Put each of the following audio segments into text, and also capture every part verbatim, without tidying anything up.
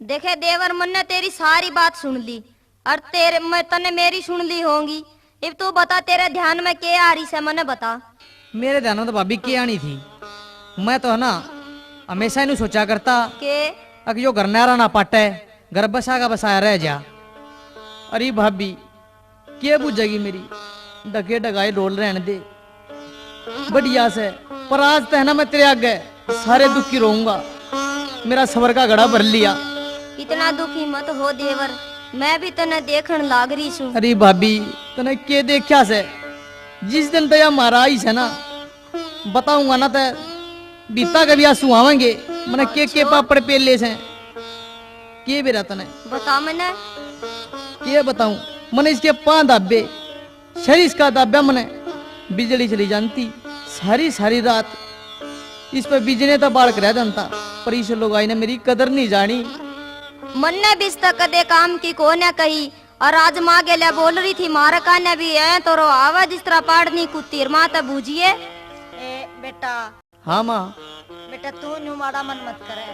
देखे देवर, मन्ने तेरी सारी बात सुन ली, और तेरे, मैं, तन्ने मेरी सुन ली होंगी। इब तू बता, तेरे ध्यान में के आ रही से, मन्ने बता। मेरे ध्यान में तो भाभी के आनी थी, मैं तो है ना, हमेशा इन्हू सोचा करता के? अक यो घर न्यारा ना पाटे, घर बसा का बसाया रह जा। अरे भाभी, के बुझेगी मेरी, ढके ढकाए ढोल रहने दे, बढ़िया से। पर आज तो है ना, मैं तेरे आगे सारे दुखी रहूंगा। मेरा सबर का घड़ा भर लिया। इतना दुखी मत हो देवर, मैं भी तने देखण लाग रही सूं। अरे भाभी, तने के देखा से? जिस दिन तया म्हारा आई से ना, बताऊंगा ना, ते बीता के भी आंसू आवेंगे। मने के के अच्छा। पापड़ पेले से। के बेरा तने? बता मने। के बताऊं? मने इसके पां दाबे, शरीर इसका दाब्या मने। बिजली चली जानती, सारी सारी रात इस पे बिजने तो बाल कर जानता, पर इस लुगाई ने मेरी कदर नहीं जानी। मन्ने भी इस तक कदे काम की कोन्या कही, और आज माँ गेल्या बोल रही थी, मारे काने भी है तो रो आवे जिस तरह पाड़नी कुत्ती और माँ ते बूझिए। ए बेटा। हाँ माँ। बेटा तू न्यू माड़ा मन मत करे।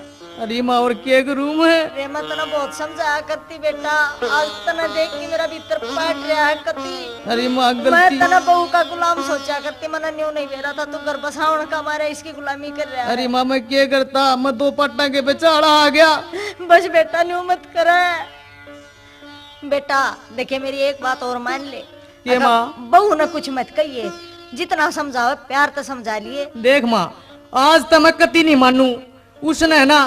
अरे माँ, और के करूँ मैं? रे मैं तने बहुत समझाया करती बेटा, आज तने देख के मेरा भीतर पाट रहा है कती। अरे माँ, मैं गलती। तने बहू का गुलाम सोचा करती, मने न्यू नहीं बेरा था तू घर बसावण का मारे इसकी गुलामी कर रहा है। अरे माँ, मैं के करता, मैं दो पाटा के बेचारा आ गया। बस बेटा न्यू मत करे। बेटा, देखे मेरी एक बात और मान ले। के अगर माँ? बहू ने कुछ मत कहिए, जितना समझावे प्यार तो समझा लिए। देख माँ, आज तो मैं कती नहीं मानू, उसने है ना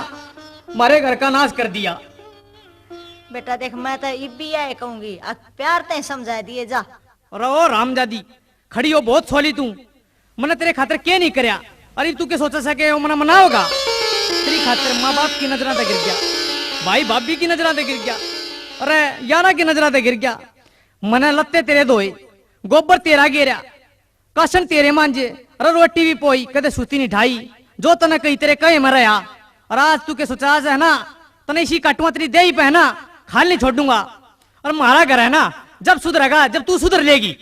मारे घर का नाश कर दिया। बेटा देख, मैं तो इब भी यह कहूंगी, अब प्यार ते समझा दिए जा। अरे ओ रामजादी, खड़ी हो, बहुत सोली तू। मने तेरे खातर के नहीं करया? अरे तू के सोचा सके, ओ मना मना होगा? तेरी खातर माँ बाप की नजरां ते गिर गया, भाई भाभी की नजरां ते गिर गया, अरे यारा की नजरां ते गिर गया। मने लत्ते तेरे धोए, गोबर तेरा गेरया, कासन तेरे मांजे, अरे रोटी भी पोई, कदे सूती नहीं ढाई। जो तने कही तेरे कहे में रहा। और आज तू के सोचा से है ना, तने इसी काटुआ तेरी देही पे है ना, खाल नहीं छोड़ूंगा। और म्हारा घर है ना, जब सुधरेगा, जब तू सुधर लेगी।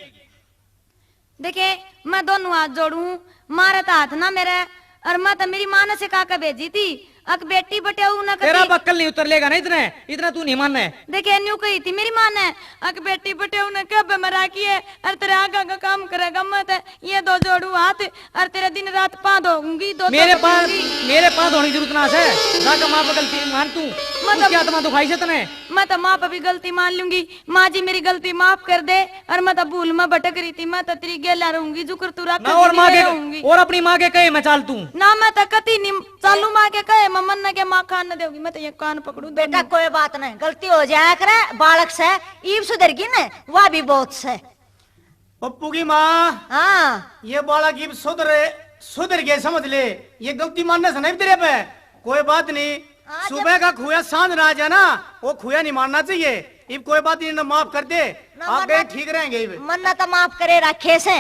देखे, मैं दोनों हाथ जोड़ू, मारे तो हाथ ना मेरे, और मैं तो मेरी माँ ने सिखा के भेजी थी, अक बेटी बटेऊ न तेरा कती। बक्कल नहीं उतर लेगा ना इतने, इतना तू नहीं मानना है। देखे, न्यू कही थी मेरी माँ ने, अक बेटी बटेऊ न कब मरा की है, और तेरे आगा का काम करेगा मत, ये दो जोड़ू हाथ, और तेरे दिन रात पाँव धोऊंगी, दो मेरे पाँव, मेरे पाँव धोने की जरूरत ना से, जाकर माँ पे गलती मान तू। मतलब उसकी आत्मा दुखाई से तने। मैं तो माँ पे भी गलती मान लूंगी, माँ जी मेरी गलती माफ कर दे, और मैं तो भूल में भटक रही थी, मैं तो तेरी गेला रहूंगी, जुकर तू रख ना, और माँ के, रहूंगी। और अपनी माँ के कहे में चाल तू। ना, मैं तो कती नहीं चालू माँ के कहे में, मन के माँ खान न देगी, मैं तो ये कान पकड़ू बेटा। कोई बात नहीं, गलती हो जाया करे, बालक से, ईब सुधरगी ना, वह भी बहुत से। पप्पू की माँ। हाँ। ये बालक इब सुधर, सुधर गए समझ ले। ये गलती मानने से नहीं तेरे पे। कोई बात नहीं। हाँ, सुबह का खुया सांझ ना आ जाए ना, वो खुया नहीं मानना चाहिए। इब कोई बात नहीं, इन्हें माफ कर दे। ना, आगे मन्ना, ठीक रहेंगे इब। मन्ना तो माफ करे रखे से,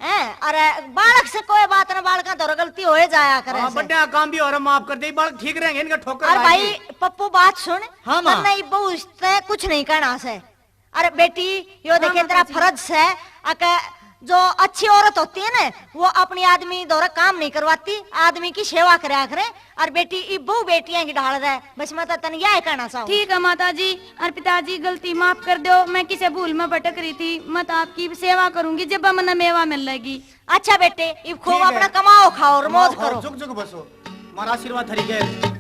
हैं? अरे बालक से कोई बात ना, बालक का तो गलती हो ही जाया करे हाँ, से। बड्डे काम भी हो रहा, माफ कर दे, बालक ठीक रहेंगे, इनका ठोकर और भाई, पप्पू बात सुन। हाँ, माँ। मन्ना इब बहू से कुछ नहीं कहना से। अरे बेटी, यो हाँ, देखे, तेरा फर्ज से, अक जो अच्छी औरत होती है ना, वो अपनी आदमी द्वारा काम नहीं करवाती, आदमी की सेवा करया करे। और बेटी, इब बहू बेटियां की ढाल रहे, बस मैं तो तन यह कहना चाहूँ। ठीक है माता जी, और पिताजी, गलती माफ कर दो, मैं किसे भूल में भटक रही थी, मैं तो आपकी सेवा करूंगी, जब मन्ने मेवा मिलेगी। अच्छा बेटे, इब खूब अपना कमाओ खाओ और मौज करो। जुग जुग बसो, मारा आशीर्वाद थारी गैल।